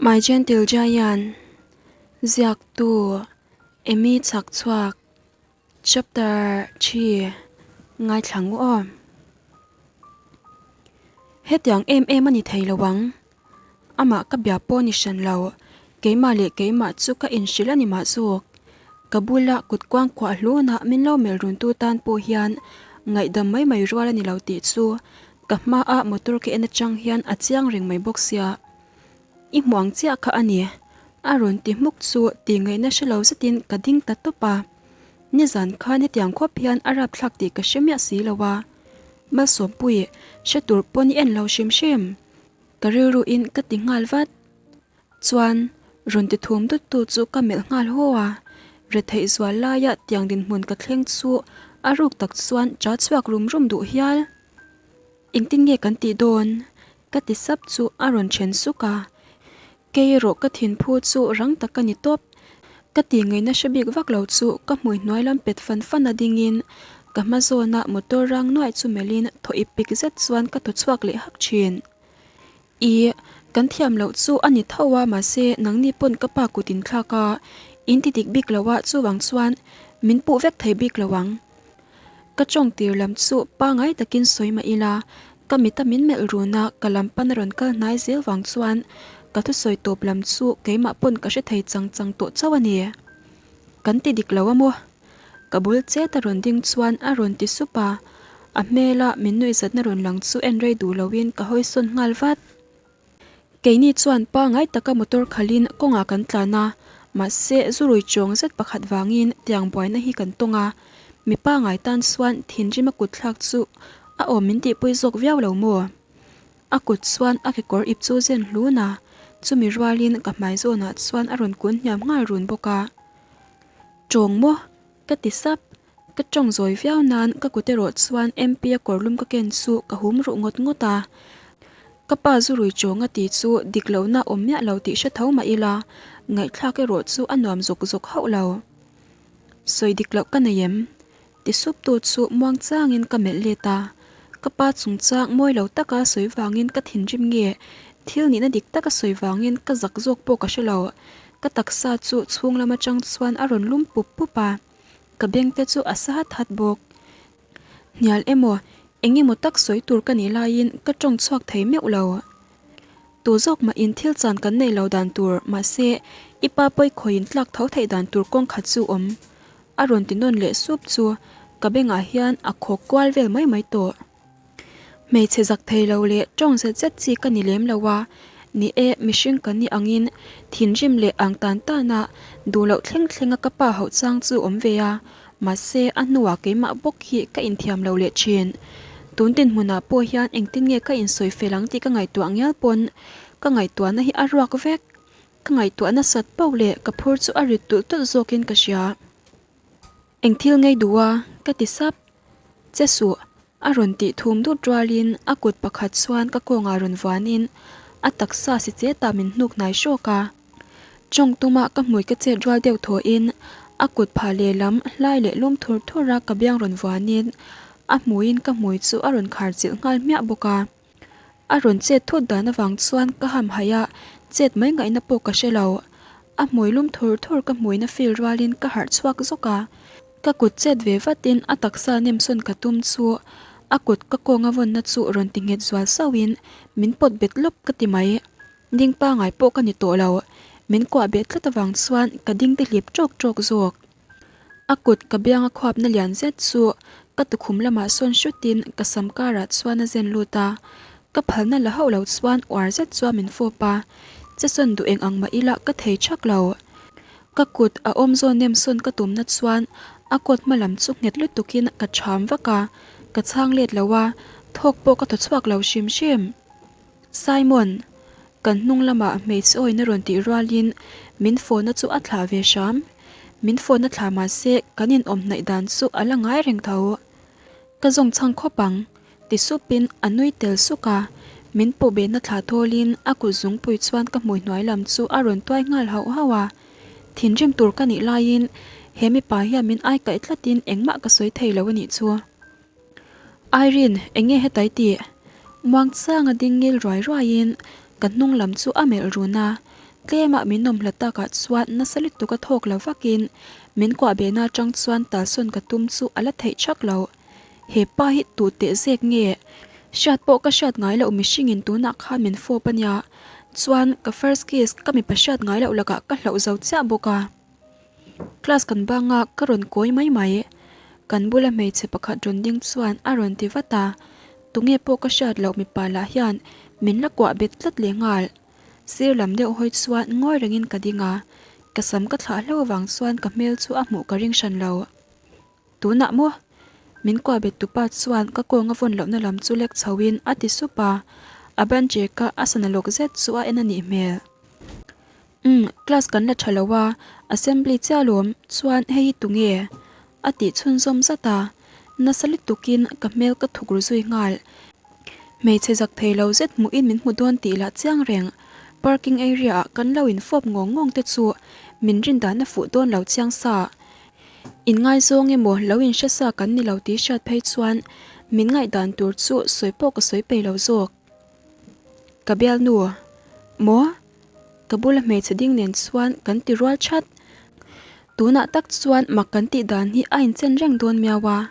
My Gentle Giant, Ziaktu, Amy Chhakchhuak, Chapter xii, Ngaithla ngu aw. Hetiang em em a ni thei lo ang. Amah ka bia pawh ni hran lo, keimah leh keimah chu ka inhrilh a ni mah zawk. Ka bula kut kuang kuah hlunah min lo melh runtu tan pawh hian ngaihdam mai mai rual a ni lo tih chu ka hmaah motor ka en atang hian a chiang reng mai bawk sia. I hmu ang chiah kha a ni, a rawn ti hmuk chu tih ngaihna hre lo zetin ka ding ta tawp a. Nizan khan hetiang khawp hian a rapthlak tih ka hre miah si lo a. Malsawmpuii hre tur pawn i en lo hrim hrim. Ka rilru in ka ti nghal vat. Chuan rawn ti thum dut tu chu ka melh nghal haw a. Retheih zual laia tiang dinhmun ka thleng chu a ruk tak chuan cha chhuak rum rum duh hial. Engtin nge kan tih dawn? Ka ti sap chu a rawn then suk a. Kei erawh ka thinphu chu rang tak a ni tawp. Ka tih ngaihna hre bik vak lo chu ka hmui hnuai lam pet fan fan a dingin ka hma zawna motor rang nuaih chu melhin thaw ip pik zet chuan ka thaw chhuak leh hak thin. Ih, kan thiam loh chu a ni tho a mahse nangni pawn ka pa kut in thlak a, in ti dik bik lo a chuvang chuan min puh vek thei bik lo ang. Ka tawng tir lam chu pangai takin sawi mah ila, ka mita min melh run a, ka lam pan a rawn kal hnai zel vang chuan ka thusawi tawp lam chu keimah pawn ka hre thei chang chang tawh chauh a ni. Kan ti dik lo a maw? Ka bul chet a rawn ding chuan a rawn ti sup a, a hmela min nuihzatna rawn lang chu en rei duh loin ka hawi sawn nghal vat. Keini chuan pangai taka motor khalhin kawngah kan tlan a, mahse zurui chawng zet pakhat vangin tiang buaina hi kan tawng a, mi pangai tan chuan thinrim a kut thlak chu a awm min tihpui zawk viau lo maw? A kut chuan a kekawr ip chu zen hlun a, chumi rualin ka hmai zawnah chuan a rawn kun hniam nghal run bawk a. Tawng maw? Ka ti sap. Ka tawng zawi viau nan ka kut erawh chuan MP a kawrlum ka ken chu ka hum ruh ngawt ngawt a. Ka pa zu rui chawng a ti chu dik lohna awm miah lo tih hre tho mah ila, ngaihthlak erawh chu a nuam zawk zawk hauh lo. Sawi dik loh ka nei em? Ti sup tu chu muang changin ka melh let a. Ka pa chungchang mawi lo taka sawi vangin ka thinrim nge, thil nihna dik taka sawi vangin ka zak zawk pawh ka hre lo. Ka taksa chu chhung lam atang chuan a rawn lum pup pup a. Ka beng te chu a sa hat hat bawk. Hnial emaw, eng emaw tak sawi tur ka nih laiin ka tawng chhuak thei meuh lo. Tu zawk mah in thil chan kan nei lo dan tur, mahse i pa pawi khawiin tlak tho theih dan tur kawng khat chu awm. A rawn ti nawn leh sup chu ka bengah hian a khawk kual vel mai mai tawh. Hmeichhe zak thei lo leh tawng zet zet chi ka ni lem lo a, ni e, mihring kan nih angin thinrim leh ang tan tana duh loh thleng thlenga ka pa hauh chang chu awm ve a, mahse a hnuah keimah bawk hi ka inthiam lo leh thin. Tun dinhmunah pawh hian engtin nge ka insawi fel ang tih ka ngaihtuah ngial pawn ka ngaihtuahna hi a ruak vek. Ka ngaihtuah nasat pauh leh ka phur chu a rit tulh tulh zawkin ka hria. Eng thil ngei duh a? ka ti sap. Che suh, a rawn tih thum dut rualin a kut pakhat chuan ka kawngah rawn vuanin a taksa si chetah min hnuk hnai hrawk a. Tawng tuma ka hmui ka chet rual deuh thawhin a kut phah lehlam hlai leh lum thur thur a ka biang rawn vuanin a hmuiin ka hmui chu a rawn khar chilh nghal hmiah bawk a. A rawn chet thut dan avang chuan ka ham haih a, chet mai ngaihna pawh ka hre lo. A hmui lum thur thur ka hmuina feel rualin ka harh chhuak zawk a. Ka kut chet ve vatin a taksa nemsawn ka tum chu a kut ka kawnga vawnna chu rawn ti nghet zual sauhin min pawt bet lawp ka ti mai. Ding pangai pawh ka ni tawh lo. Min kuah bet tlat avang chuan ka ding te hlip tawk tawk zawk. A kut ka bianga khuapna lian zet chu ka tukhum lamah sawn hrutin ka sam karah chuan a zen lut a, ka phalna la hauh lo chuan uar zet chuan min fawp a, che sawn duh eng ang mah ila ka thei thak lo. Ka kut a awm zawn nem sawn ka tumna chuan a kawt hma lam chu nghet lutukin ka cham vak a, ka chhang let lo a, thawk pawh ka thaw chhuak lo hrim hrim. Simon, kan hnung lamah hmeichhe awina rawn tih rualin min phone-a chu a thlah ve hram. Min phone-a thlah mahse kan inawm hnaih dan chu a la ngai reng tho. Ka zawng chhang khawp ang, ti supin a nui tel suk a. Min pawh behna thlah thawlin a kut zungpui chuan ka hmui hnuai lam chu a rawn tuai nghal hauh hauh a. Thinrim tur ka nih laiin he mipa hian min aikaih tlatin engmah ka sawi thei lo a nih chu. Irene, eng nge hetai tih? Muang changa ding ngil ruai ruaiin ka hnung lam chu a melh run a. Tlema min awm hla takah chuan nasa lutuk a thawk lo vakin min kuah behna atang chuan talsawn ka tum chu a la theih thak lo. He pa hi tu teh zek nge? Hriat pawh ka hriat ngai loh mihringin tunah khan min fawp a nia. Chuan ka first kiss ka mipa hriat ngai loh lakah ka hlauh zo chiah bawk a. Class kan bang a ka rawn kawi mai mai. Kan bula hmeichhe pakhat rawn ding chuan a rawn ti vat a. Tunge pawh ka hriat loh mipa lah hian min la kuah bet tlat leh nghal. Sir lam deuh hawi chuan ngawi rengin ka ding a, ka sam ka thlah hlo avang chuan ka hmel chu a hmuh ka ring hran lo. Tunah maw? Min kuah bet tupa chuan ka kawng a vawn lohna lam chu lek chho in a ti sup a, a ban cheka a sana lawk zet chu a en a nih hmel. Umm, class kan la tha lo a, assembly chiah alawm, chuan hei hi tunge? A tih chhunzawm zat a, nasa lutukin ka hmel ka thuk ru zui nghal. Hmeichhe zak thei lo zet hmuhin min hmu dawn tih lah chiang reng. Parking area ah kan lo infawp ngawng ngawng te chu min rin dan a fuh dawn lo chiang sa. Inngaizawng emaw lo inhre sa kan ni lo tih hriat phei chuan min ngaihdan tur chu sawi pawh ka sawi peih lo zawk. Ka bialnu. Maw? Ka bula hmeichhe ding nen chuan kan ti rual that. Tunah tak chuan mak kan tih dan hi a inchen reng dawn miau a.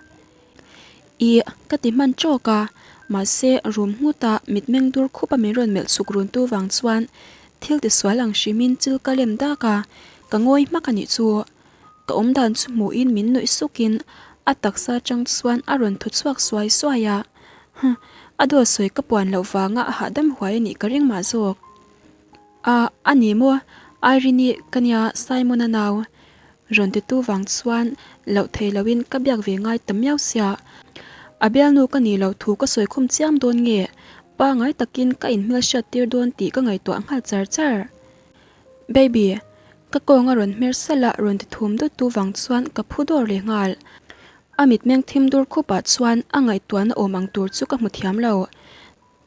Ih, ka ti hman tawk a, mahse rum nghut a mitmeng dur khup a min rawn melh chhuk run tu vang chuan thil tisual ang hrimin chil ka lem dak a, ka ngawi hmak a nih chu. Ka awm dan chu hmuhin min nuih sukin a taksa atang chuan a rawn thu chhuak suai suai a, huh, a dawt sawi ka puan loh vanga a hahdam huai a nih ka ring mah zawk. A, a ni maw? Irene-i ka nia Simon-a nau rawn titu vang chuan loh thei loin ka biak ve ngai ta miau sia. A bialnu ka nih loh thu ka sawi khum chiam dawn nge? Pangai takin ka inhmelhriat tir dawn tih ka ngaihtuah nghal char char. Baby, ka kawng a rawn hmer salh a rawn ti thum dut tu vang chuan ka phu dawr leh nghal. A mitmeng thim dur khupah chuan a ngaihtuahna awm ang tur chu ka hmu thiam lo.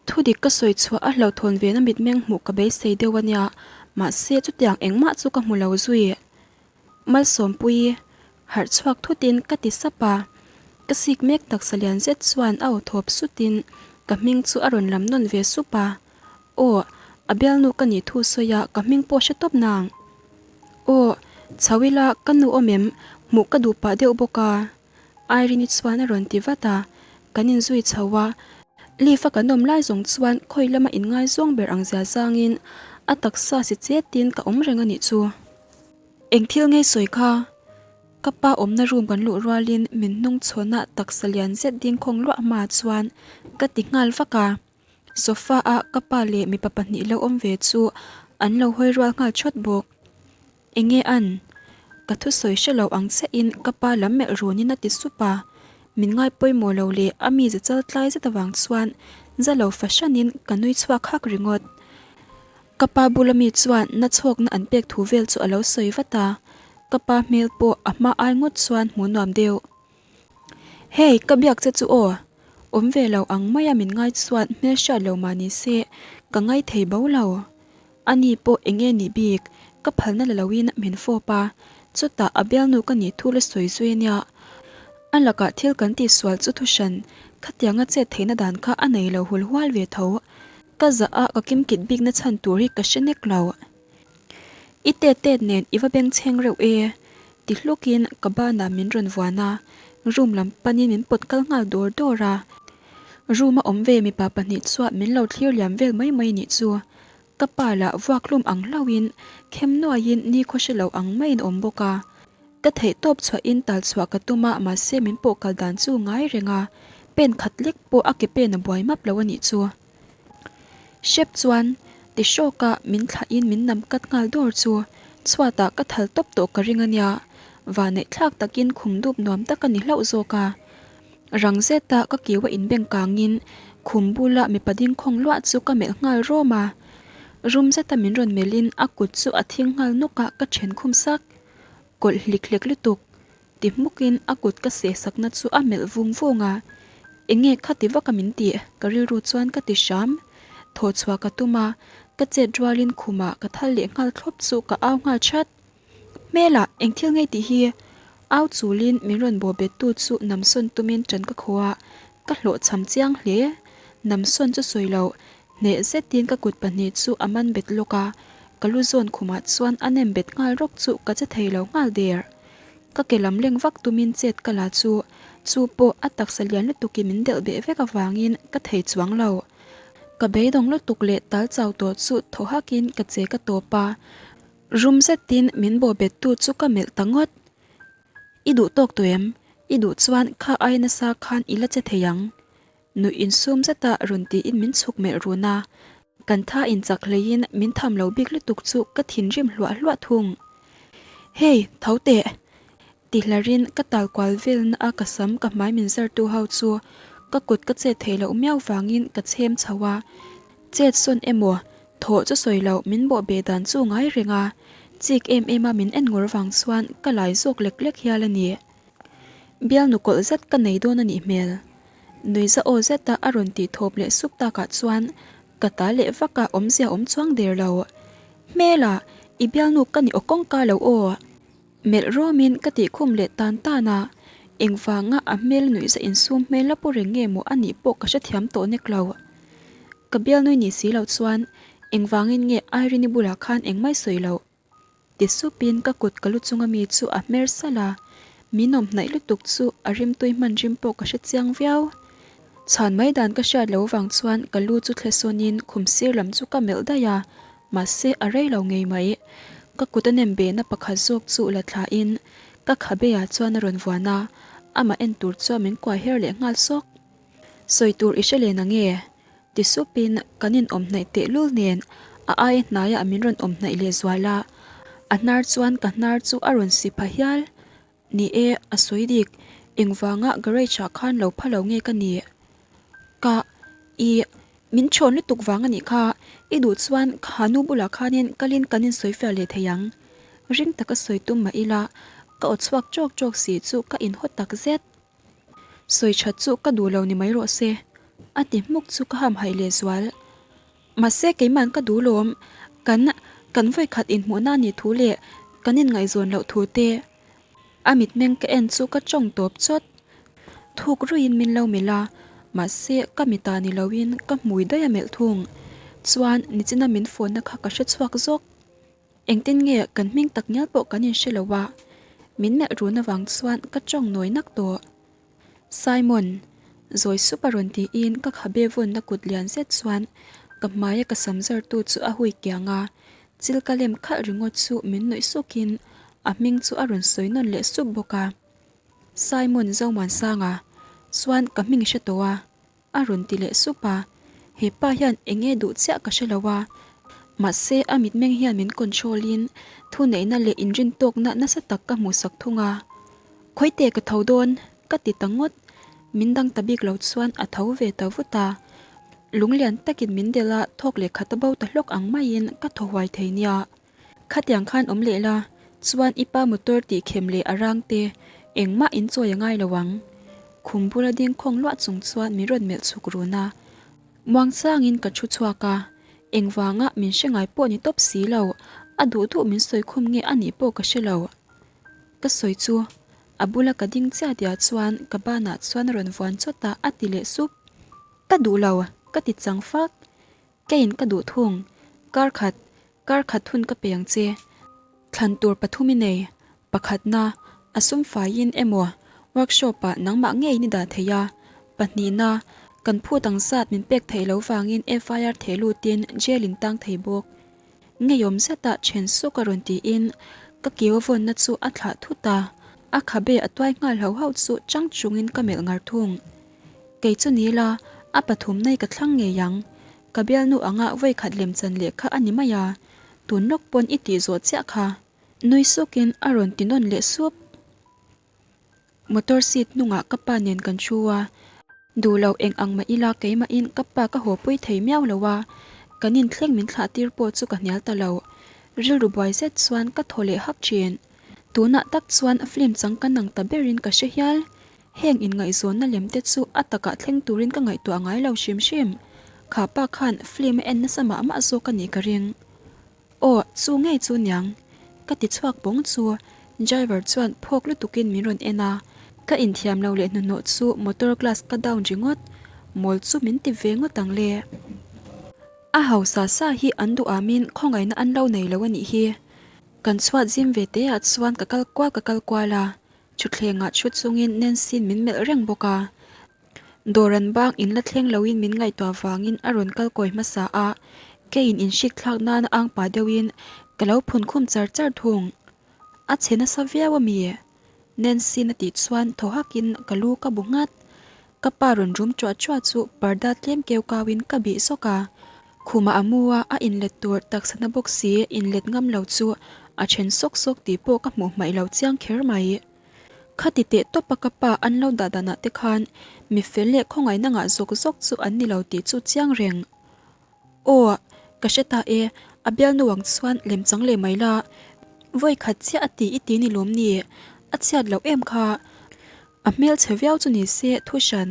Thudik ka sawi chhuah a hlauhthawn ve na mitmeng hmuh ka beisei deuh a nia, mahse chutiang engmah chu ka hmu lo zui. Malsawmpuii harh chhuak thutin ka ti sap a, ka sik mek taksa lian zet chuan a aw thawp sutin ka hming chu a rawn lam nawn ve sup a, Aw, a bialnu ka nih thu sawi a ka hming pawh hre tawp nang. Aw, chho ila ka nu awm em, hmuh ka duh pah deuh bawk a. Irene-i chuan a rawn ti vat a, kan inzui chho a, lift a kan awm lai zawng chuan khawi lama inngaizawng ber ang zia zangin a taksa si chetin ka awm reng a nih chu. Eng thil ngei sawi kha? Ka pa awmna room kan luh rualin min hnung chhawnah taksa lian zet ding khawng luah hma chuan ka ti nghal vak a, sofa a ka pa leh mipa pahnih lo awm ve chu an lo hawi rual nghal thawt bawk. Enge an? Ka thusawi hre lo ang chiahin ka pa lam melh runin a ti sup a, min ngai pawimawh lo leh a mi za chal tlai zet avang chuan za lo fahranin ka nui chhuak hak ringawt. Ka pa bula mi chuan na chhawkna an pek thu vel chu a lo sawi vat a, ka pa hmel pawh a hma ai ngawt chuan hmuh nuam deuh. Hey, ka biak che chu aw! Awm ve lo ang maia min ngai chuan hmel hriat lo mah ni se ka ngai thei bo lo. Ani pawh eng nge nih bik, ka phalna la loin min fawp a, chutah a bialnu ka nih thu la sawi zui ania. A lakah thil kan tihsual chu thuhran, khatianga chet theihna dan kha a nei lo hul hual ve tho. Ka zah a ka kimkit bikna chhan tur hi ka hre nek lo. I tet tet nen i va bengchheng reuh e, ti hlukin ka banah min rawn vuan a, room lam panin min pawt kal nghal dawr dawr a. Room a awm ve mipa pahnih chuan min lo thlir liam vel mai mai nih chu. Ka pa lah vuak hlum ang hlauhin khem nuaiin nikhaw hre lo ang maiin awm bawk a. Ka theih tawp chhuahin tal chhuah ka tum a mahse min pawh kal dan chu ngai reng a, pen khat lek pawh a ke pen a buai map lo a nih chu. Hrep chuan ti hrawk a min thlahin min nam kat nghal dawr chu chhuatah ka thal tawp tawh ka ring a nia, vanneih thlak takin khum dup nuam tak a ni hlauh zawk a. Rang zeta ka kiu a inbeng kangin khum bula mipa ding khawng luah chu ka melh nghal rawm a, rum zeta min rawn melhin a kut chu a thing nghal nawk a ka then khum sak. Kawlh hlik hlek lutuk ti hmukin a kut ka seh sakna chu a melh vung vung a, enge khati vaka min tih ka rilru chuan ka ti hram. Thaw chhuah ka tum a, ka chet rualin khumah ka thal leh nghal thlawp chu ka au nghal that. Hmelah eng thil ngei tih hi? Au chulin min rawn bawh bettu chu namsawn tumin ṭan ka khaw a, ka hlawhchham chiang hle. Namsawn chu sawi loh, hneh zetin ka kut pahnih chu a man bet lawk a. Ka lu zawn khumah chuan a nem bet nghal rawk chu ka che thei lo nghal der. Ka ke lam leng vak tumin chet ka la chu, chu pawh a taksa lian lutukin min delh beh vek avangin ka thei chuang lo. Ka beidawng lutuk leh tal chau tawh chu thaw hakin ka che ka tawp a, rum zetin min bawh bettu chu ka melh ta ngawt. I duh tawk tawh em? I duh chuan kha ai nasa khan i la che thei ang. Nuih insum zeta rawn tiin min chhuk melh run a, kan tha inchak hleiin min tham lo bik lutuk chu ka thinrim hluah hluah thung. Hey, tho teh! Ti hlarin ka tal kual velna a ka sam ka hmai min zartu ho chu ka kut ka chet theih loh miau vangin ka chhem chho a, chet sawn emaw thawh chu sawi loh min bawh beh dan chu ngai reng a, chik em em a min en ngawr vang chuan ka lai zawk lek lek hial a ni. Bialnu kawlh zet ka nei dawn a nih hmel. Nuiza aw zeta a rawn tih thawp leh sup takah chuan ka ta leh vak a awmzia awm chuang der lo. Hmela, i bialnu ka ni aw kawngka lo aw. Melh rawmin ka tih khum leh tan tan a, engvanga a hmel nuihza insum hmel la pu reng nge maw a nih pawh ka hrethiam tawh nek lo. Ka bialnui ni si lo chuan engvangin nge Irene-i bulah khan engmai sawi loh? Ti supin ka kut ka lu chunga mi chu a hmer salh a, min awm hnaih lutuk chu a rimtui hman rim pawh ka hre chiang viau. Chhan mai dan ka hriat lo vang chuan ka lu chu thle sawnin khum sir lam chu ka melh daih a, mahse a rei lo ngei mai. Ka kut a nem behna pakhat zawk chu la thlain ka khabe ah chuan a rawn vuan a, amah en tur chuan min kuai her leh nghal sawk. Sawi tur i hre len ang e? Ti supin kan inawm hnaih tehlul nen a aia hnaiah min rawn awm hnaih leh zual a, a hnar chuan ka hnar chu a rawn si pha hial. Ni e, a sawi dik, engvanga garage ah khan lo pha lo nge ka nih? Ka, i, min thawn lutuk vang a nih kha, i duh chuan kha nu bulah khanin kalin kan insawi fiah leh thei ang. Ring taka sawi tum mah ila, ka aw chhuak tawk tawk si chu ka inhaw tak zet. Sawi that chu ka duh lo ni mai rawh se, a ti hmuk chu ka hamhaih leh zual. Mahse keiman ka duh lawm, kan kan vawikhat inhmuhna a nih thu leh kan inngaihzawn loh thu te. A mitmeng ka en chu ka tawng tawp chawt. Thuk ruiin min lo melh a, mahse ka mitah ni loin ka hmui daih a melh thung. Chuan nichina min phone na kha ka hre chhuak zawk. Engtin nge kan hming tak ngial pawh kan inhre lo a, min melh run avang chuan ka tawng nawi nak tawh. Simon, zawi sup a rawn tiin ka khabe vawnna kut lian zet chuan ka hmaia ka sam zartu chu a hui kiang a, chil ka lem khalh ringawt chu min nuih sukin a hming chu a rawn sawi nawn leh sup bawk a. Simon Zomuansanga chuan ka hming i hre tawh a, A rawn ti leh sup a, he pa hian eng nge duh chiah ka hre lo a, mahse a mitmeng hian min control in thuneihna leh inrintawkna nasa tak ka hmuhsak thung a. Khawite ka tho dawn, ka ti ta ngawt, min dang ta bik lo chuan a tho ve ta vut a, lunglian takin min delh a thawk leh khat a bo ta hlawk ang maiin ka thaw huai thei nia. Khatiang khan awm leh la, chuan i pa motor tih khem leh a rang te, engmah in chawi a ngai lo ang. Khum bula ding khawng luah chung chuan min rawn melh chhuk run a. Muangchangin ka thu chhuak a, engvanga min hre ngai pawh ni tawp si lo, a duh duh min sawi khum nge a nih pawh ka hre lo. Ka sawi chu, a bula ka ding chiah diah chuan ka banah chuan a rawn vuan chawt a, a ti leh sup. Ka duh lo, ka ti chang fak. Keiin ka duh thung, kar khat, Kar khat hun ka pe ang che. Thlan tur pathum i nei. Pakhatna, a sum faiin emaw workshop-ah nangmah ngeiin i dah thei a. Pahnihna, kan phut ang zat min pek theih lo vangin FIR theh lutin jail in tang thei bawk. Ngeiawm zetah then suk a rawn tiin ka kiu a vawnna chu a thlah thut a, a khabe a tuai nghal hauh hauh chu chang chungin ka melh ngar thung. Kei chu ni la, a pathum nei ka thlang ngei ang. Ka bialnu anga vawikhat lemchan leh kha a ni mai a, tun lawk pawn i tih zawh chiah kha. Nui sukin a rawn ti nawn leh sup. Motor seat hnungah ka pa nen kan thu a, duh loh eng ang mah ila keimahin ka pa ka haw pui thei miau lo a, kan inthleng min thlah tir pawh chu ka hnial ta lo. Rilru buai zet chuan ka thaw leh hak thin. Tunah tak chuan film chang ka nang ta berin ka hre hial. Heng inngaihzawnna lem te chu a takah thleng turin ka ngaihtuah ngai lo hrim hrim. Kha pa khan film a en nasa mah mah zawk a nih ka ring. Aw, chu ngei chu niang. Ka ti chhuak pawng chu driver chuan phawk lutukin min rawn en a. Ka inthiam lo leh hnuhnawh chu motor glass ka down ringawt. Mawl chu min ti ve ngawt ang le. A hausa sa hi an duh amin khawngaihna an lo nei lo a nih hi. Kan chhuat zim ve te ah chuan ka kal kual ka kal kual a, thutthlengah thu chungin Nancy-in min melh reng bawk a. Dawr an bang in la thleng loin min ngaihtuah vangin a rawn kal kawi hmasa a, keiin inhrik thlak nana ang pah deuhin ka lo phun khum char char thung. A chhe nasa viau a mi? Nancy-in a tih chuan thaw hakin ka lu ka bu nghat. Ka pa rawn rum chuah chuah chu parda tlem keu kauin ka bih zawk a. Khumah a mu a, a inlet tur taksa na bawk si inlet ngam lo chu a then sawk sawk tih pawh ka hmuh hmaih lo chiang kher mai. Khati teh tawpa ka pa an lo dah danah te khan mi fel leh khawngaihna ngah zawk zawk chu an ni lo tih chu chiang reng. Aw, ka hre ta e, a bialnu ang chuan lem chang leh mai la. Vawi khat chiah a ti i ti ni lawm ni? A chhiat loh em kha? A hmel chhe viau chu ni se thu hran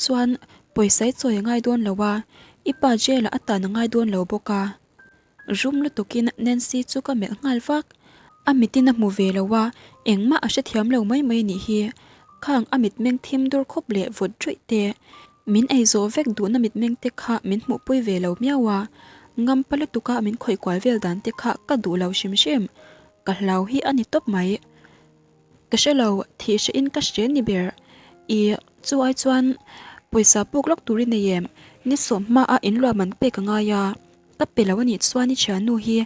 chuan pawisa i chawi a ngai dawn lo a, i pa jail ah a tan a ngai dawn lo bawk a. Rum lutukin Nancy chu ka melh nghal vak. A mitin a hmu ve lo a, engmah a hrethiam lo mai mai nih hi. Khang a mitmeng thim dur khup leh vawt ruih te, min ei zawh vek duhna mitmeng te kha min hmuhpui ve lo miau a. Ngampa lutuka min khawih kual vel dan te kha ka duh lo hrim hrim. Ka hlau hi a ni tawp mai. Ka hre lo, thih hre in ka hre ni ber. I, chu ai chuan pawisa puk lawk tur i nei em? Ni sawm hma a in luah man pek a ngai a, ka pe lo a nih chuan i thiannu hi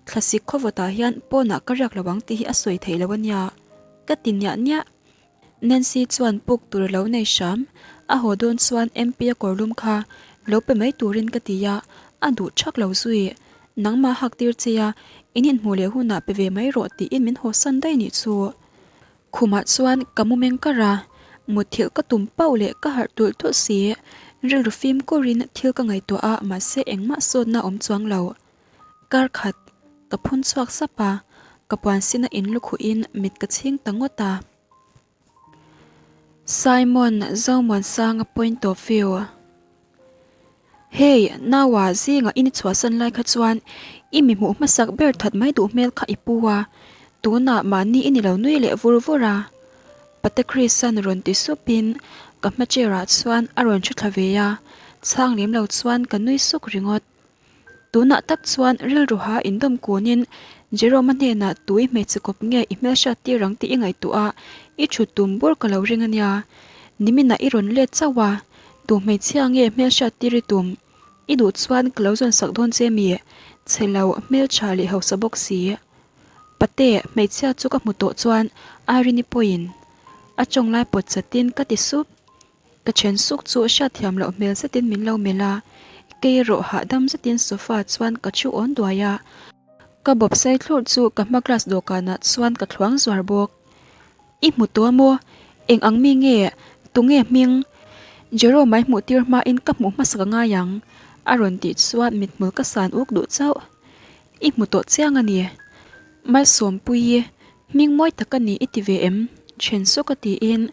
thlasik khawvawt ah hian pawnah ka riak lo ang tih hi a sawi theih lo a nia. Ka ti niah niah. Nancy chuan puk tur a lo nei hram. A haw dawn chuan MP a kawrlum kha lo pe mai turin ka ti a, a duh thak lo zui. Nangmah hak tir che a, in inhmuh leh hunah pe ve mai rawh tiin min hawsan daih nih chu. Khumah chuan ka mu meng kar a, mutthilh ka tum pauh leh ka harh tulh tulh si. Rilru fimkurin thil ka ngaihtuah a, mahse engmah sawtna a awm chuang lo. Kar khat ka phun chhuak sap a, ka puan sina in lukhuhin mit ka chhing ta ngawt a. Simon Zomuansanga point of view Hey, naua zingah i ni chhuahsan lai kha chuan i mi hmuh hmasak ber that mai duh hmel kha i pu a, tunah mahni i ni lo nui leh vur vur a. Pate Chris-a'n rawn ti supin ka hma chair ah chuan a rawn thu thla ve a, chhang lem lo chuan ka nui suk ringawt. Tunah tak chuan rilru ha indawm kunin Jerome-a hnenah tui hmeichhe kawp nge i hmelhriat tir ang tih i ngaihtuah a, i thut tum bur ka lo ring a nia. Niminah i rawn let chauh a, tu hmeichhia nge hmelhriat tir i tum? I duh chuan ka lo zawn sak dawn che mi? Chhe lo, hmeltha leh hausa bawk si. Pate, hmeichhia chu ka hmu tawh chuan Irene-i pawhin a chawnglai pawt chatin ka ti sup. Ka then suk chu hriatthiam loh hmel zetin min lo melh a, kei erawh hahdam zetin sofa chuan ka thu awn duai a, ka bawp sei thlurh chu ka hma glass dawhkanah chuan ka thluang zuar bawk. I hmu tawh maw? Eng ang mi nge? Tunge hming? Jerome-a i hmuh tir hmain ka hmuh hmasak a ngai ang, a rawn tih chuan mithmul ka san uk duh chauh. I hmu tawh chiang a ni. Malsawmpuii, Hming mawi tak a ni i ti ve em? Then sawk a tiin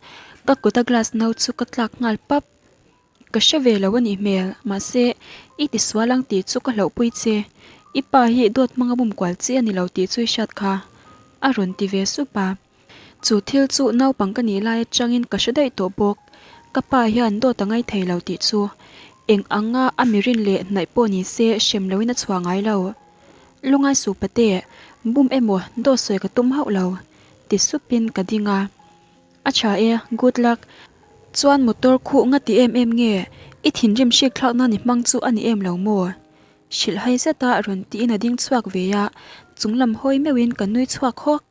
ka kut a glass no chu ka tlak nghal pap. Ka hre ve lo a nih hmel, mahse i ti sual ang tih chu ka hlauhpui che. I pa hi dawt hmanga bum kual chi a ni lo tih chu i hriat kha. A rawn ti ve sup a. Chu thil chu naupang ka nih lai atangin ka hre daih tawh bawk. Ka pa hian dawt a ngai thei lo tih chu eng anga a mirin leh hnaih pawh ni se hrem loin a chhuah ngai lo. Lungai suh pate, bum emaw dawt sawi ka tum hauh lo, ti supin ka ding a. A tha e, good luck. Chuan motor khuh nga ti em em nge, i thinrim hrik thlak nan i hmang chu a ni em lo maw? Hrilh hai zeta rawn tiin a ding chhuak ve a, chung lam hawi meuhin ka nui chhuak hawk.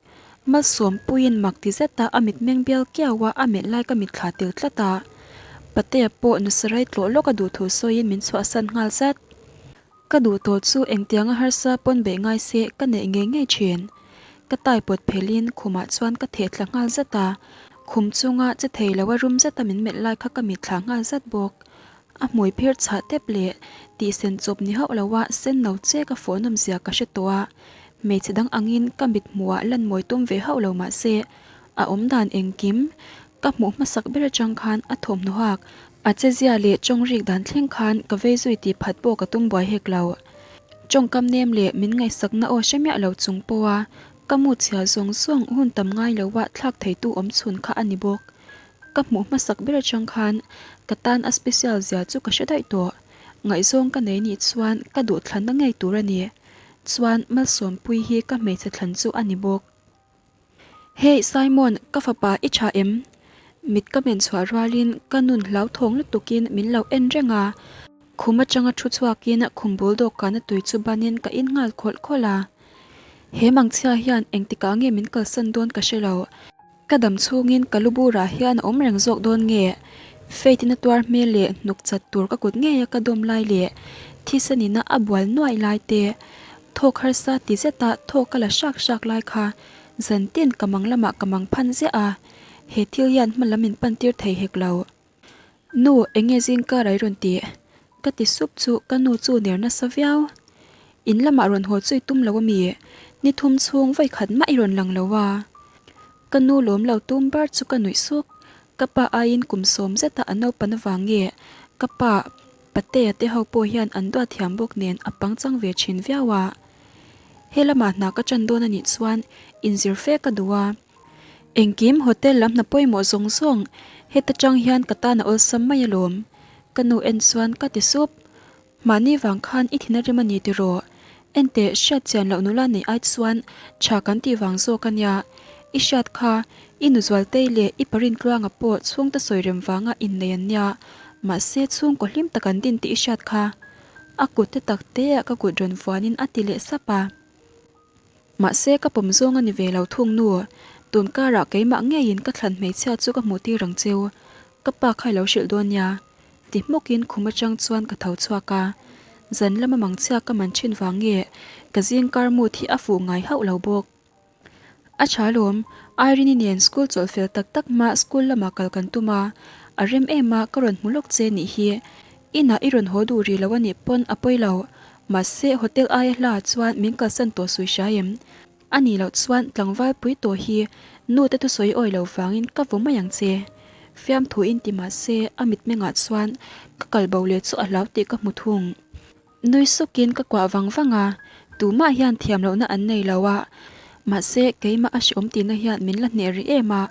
Malsawmpuiin mak ti zeta a mitmeng bial kiau a, a melh lai ka mitthla tel tlat a. Patea pawh nusarai tlawh lawk a duh thu sawiin min chhuahsan nghal zat. Ka duh tawh chu engtianga harsa pawn beih ngai se ka neih ngei ngei thin. Ka tai pawt phelhin khumah chuan ka theh thla nghal zat a, khum chunga che thei lo a rum zeta min melh lai kha ka mitthla nghal zat bawk. A hmui phir chhah tep leh tih sen chawp ni hauh lo a sen no che ka fawh nawm zia ka hre tawh a, hmeichhe dang angin ka mit hmuhah lan mawi tum ve hauh lo mah se a awm dan engkim ka hmuh hmasak ber atang khan a thawmhnaw hak A chezia leh tawng rik dan thleng khan ka vei zui tih phat pawh ka tum buai hek lo. Tawngkam nem leh min ngaihsakna aw hre miah lo chung pawha ka mu chhia zawng zawng hun tam ngai loa thlak theitu awm chhun kha a ni bawk. Ka hmuh hmasak ber atang khan ka tan a special zia chu ka hre daih tawh. Ngaihzawng ka nei nih chuan ka duhthlanna ngei tur a ni. Chuan Malsawmpui hi ka hmeichhe thlan chu a ni bawk. Hey Simon, ka fapa i tha em? Mit ka men chhuah rualin ka nun hlauthawng lutukin min lo en reng a. Khum atanga thu chhuakin khum bul dawhkana tui chu banin ka in nghal khawlh khawlh a. He mangchhia hian engtikah nge min kalsan dawn ka hre lo. Ka dam chhungin ka lu burah hian a awm reng zawk dawn nge? Faith in a tuar hmel leh hnuk chat tur ka kut ngeia ka dawm lai leh thisen ina a bual nuaih lai te, thawk harsa ti zeta thawk ka la hrak hrak lai kha zan tin ka mang lamah ka mang phan ziah a, he thil hian hma lam min pan tir thei hek lo. Nu, enge zing kar a i rawn tih? Ka ti sup chu ka nu chu ner nasa viau. In lamah rawn haw chu i tum lo ami? Ni thum chhung vawi khat mah i rawn lang lo a. Ka nu lawm lo tum bar chu ka nuih suk. Ka pa aiin kum sawm zeta a naupan avang nge ka pa Patea te ho pawh hian an duat thiam bawk nen a pangchang ve thin viau a. He lamah hna ka ṭan dawn anih chuan inzir fe ka duh a. Engkim hotel lam hna pawimawh zawng zawng heta tang hian ka tan a awlsam mai alawm. Ka nu en chuan ka ti sup. Mahni vang khan i thin a rim a ni tiraw? Enteh hriat chian loh nula neih ai chuan tha kan tih vang zawk a nia. I hriat kha i nu Zualtei leh i Parintluanga pawh chhungte sawi rem vanga innei an nia. Mahse chhungkaw hlim tak an din tih i hriat kha. A kut te tak te ah ka kut rawn vuanin a ti leh sap a. Mahse ka pawm zawng a ni ve lo thung nu, tun karah keimah ngeiin ka thlan hmeichhia chu ka hmuh tir ang cheu, ka pa kha i lo hrilh dawn nia, ti hmawkin khum atang chuan ka tho chhuak a, zan lama mangchhia ka man thin vang nge ka zing kar mut hi a fuh ngai hauh lo bawk. A tha lawm, Irene-i nen school chawlh fel tak tak hma school lamah kal kan tum a, a rem em a ka rawn hmu lawk che nih hi, inah i rawn haw duh rih lo a nih pawn a pawi lo, Mahse, hotel aia hla chuan min kalsan tawh sui hria em? A nih loh chuan tlangval pui tawh hi nu te thusawi awi lo vangin ka vaw mai ang che. Fiamthu in ti mahse, a mitmengah chuan ka kal bo leh chu a hlau tih ka hmu thung. Nui sukin ka kuah vang vang a, tumah hian thiam lohna an nei lo a, mahse keimah a hreawm tihna hian min la hneh rih em a,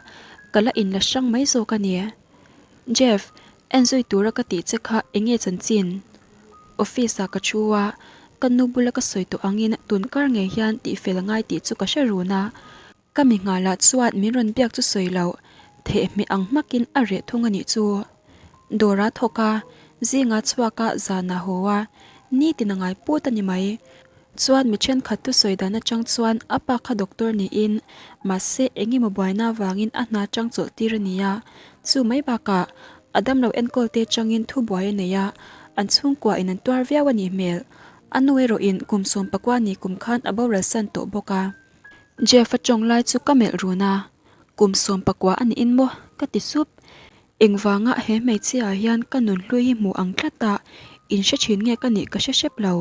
ka la inla hrang mai zawk a ni. Jeff, en zui tura ka tih che kha enge chanchin? Office ah ka thu a, ka nu bula ka sawi tawh angin tun kar ngei hian tihfel a ngai tih chu ka hre run a. Ka mi nghalah chuan min rawn biak chu sawi loh, thehmeh ang hmakin a reh thung a nih chu. Dawr a thawk a, zinga chhuak a zan a haw a, nitin a ngai put a ni mai. Chuan mi thenkhat thusawi dan atang chuan a pa kha doctor niin mahse eng emaw buaina avangin a hna chang chawlh tir a ni a, chu mai bakah a damlo enkawl te changin thu buai a nei a, an chhungkua in an tuar viau a nih hmel. A nu erawh in kum 19 ni kum khan a boral san tawh bawk a. Jeff a tawng lai chu ka melh run a, kum 19 a niin maw ka ti sup. Engvanga he hmeichhia ah hian ka nun hlui hi hmu ang tlat a, in hre thin nge ka nih ka hre hrep lo.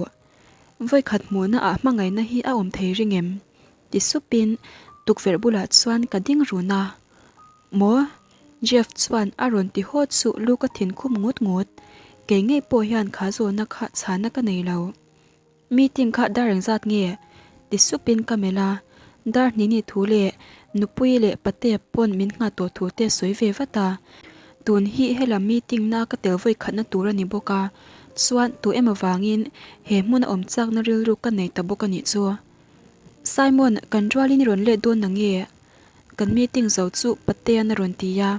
Vawikhat hmuhna ah hmangaihna hi a awm thei ring em? Ti supin tukverh bulah chuan ka ding run a. Maw? Jeff chuan a rawn ti haw chu lu ka thin khum ngut ngut. Kei ngei pawh hian kha zawhna kha chhana ka nei lo. Meeting kha dar engzat nge? Ti supin ka melh a. Dar hnini thu leh Nupui leh Patea pawn min nghah tawh thu te sawi ve vat a. Tun hi helam meeting na ka tel vawi khatna tur a ni bawk a, chuan tu emaw vangin he hmun a awm chakna rilru ka nei ta bawk a nih chu. Simon, kan rualin i rawn let dawn na nge? Kan meeting zo chu Patea'n a rawn ti a.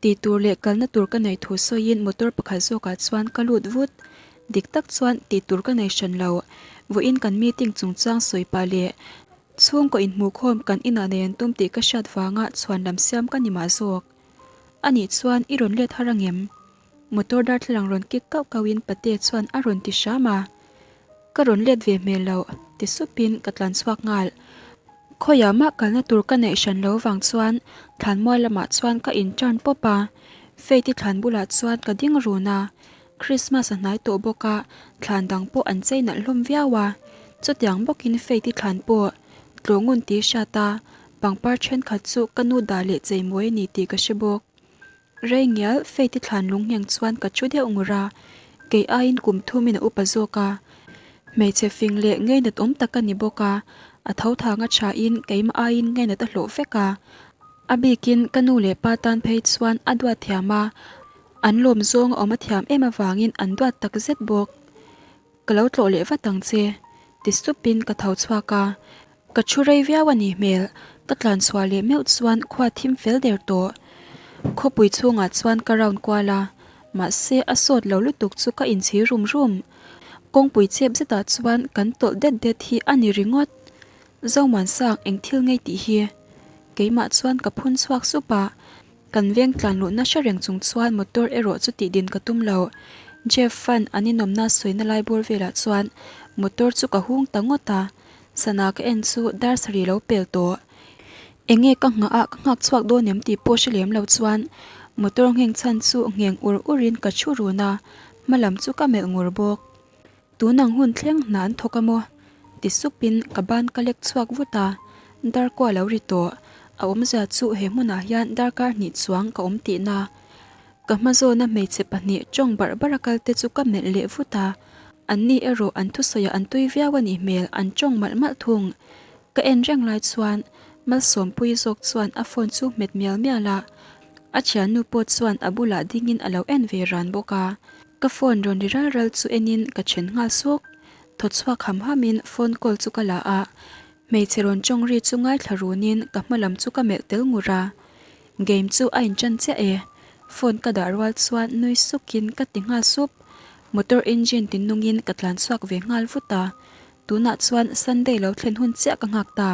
Tih tur leh kalna tur ka neih thu sawiin motor pakhat zawkah chuan ka lut vut. Dik tak chuan tih tur ka nei hran lo. Vawiin kan meeting chungchang sawi pah leh chhungkaw inhmuhkhawm kan inah nei an tum tih ka hriat vanga chhuan lam siam ka ni mah zawk. A nih chuan i rawn let har angem? Motor darthlalang rawn kik kauh kauhin Pate chuan a rawn ti hram a. Ka rawn let ve hmel loh, ti supin ka tlan chhuak nghal. Khawiah mah kalna tur ka neih hran lo vang chuan thlanmual lamah chuan ka in turn pawp a. Faith-i thlan bulah chuan ka ding run a. Christmas a hnai tawh bawk a, thlan dang pawh an chei nalh hlawm viau a. Chutiang bawkin Faith-i thlan pawh tlawhngun tih hriat a, pangpar thenkhat chu ka nu dah leh chei mawi a ni tih ka hre bawk. Rei ngial Faith-i thlan lung ngheng chuan ka thu deuh ngur a, kei aiin kum thumin a upa zawk a. Hmeichhe fing leh ngeinat awm tak a ni bawk a, a tho thang a thain keimah aiin ngeinat a hlawh vek a. A bikin ka nu leh pa tan phei chuan a duat thiam a. An lawm zawng a awm a thiam em avangin an duat tak zet bawk. Ka lo tlawh leh vat ang che, ti supin ka tho chhuak a. Ka thu rei viau a nih hmel, ka tlan chhuah leh meuh chuan khua thim fel der tawh. Khawpui chhungah chuan ka round kual a, mahse a sawt lo lutuk chu ka inchhir rum rum. Kawngpui chep zetah chuan kan tawlh det det hi a ni ringawt. Zomuansang eng thil ngei tih hi? Keimah chuan ka phun chhuak sup a. Kan veng tlan luhna hre reng chung chuan motor erawh chu tih din ka tum lo. Jeff fan an inawmna sawina lai bawr velah chuan motor chu ka hung ta ngawt a, sana ka en chu dar sarih lo pel tawh. Enge ka nghah a ka nghak chhuak dawn em tih pawh hre lem lo chuan motor ngheng chhan chu ngheng ur urin ka thu run a, hma lam chu ka melh ngur bawk. Tun ang hun thleng hna an thawk a maw? Ti supin ka ban ka lek chhuak vut a, darkua lo ri tawh. A awmzia chu he hmunah hian darkar hnih chuang ka awm tihna. Ka hma zawna hmeichhe pahnih tawng barh barh a kal te chu ka melh leh vut a, anni erawh an thusawiah an tui viau a nih hmel an tawng malh malh thung. Ka en reng lai chuan Malsawmpuii zawk chuan a phone chu hmet mial mial a, a thiannu pawh chuan a bulah dingin a lo en ve ran bawk a. Ka phone rawn ri ral ral chu enin ka then nghal suk. Thaw chhuak ham hamin phone call chu ka la a, hmeichhe rawn tawng ri chu ngaithla runin ka hma lam chu ka melh tel ngur a. Game chu a inchan chiah e. Phone ka dah rual chuan nui sukin ka ti nghal sup. Motor engine ti nungin ka tlan chhuak ve nghal vut a. Tunah chuan Sunday lo thlen hun chiah ka nghak ta.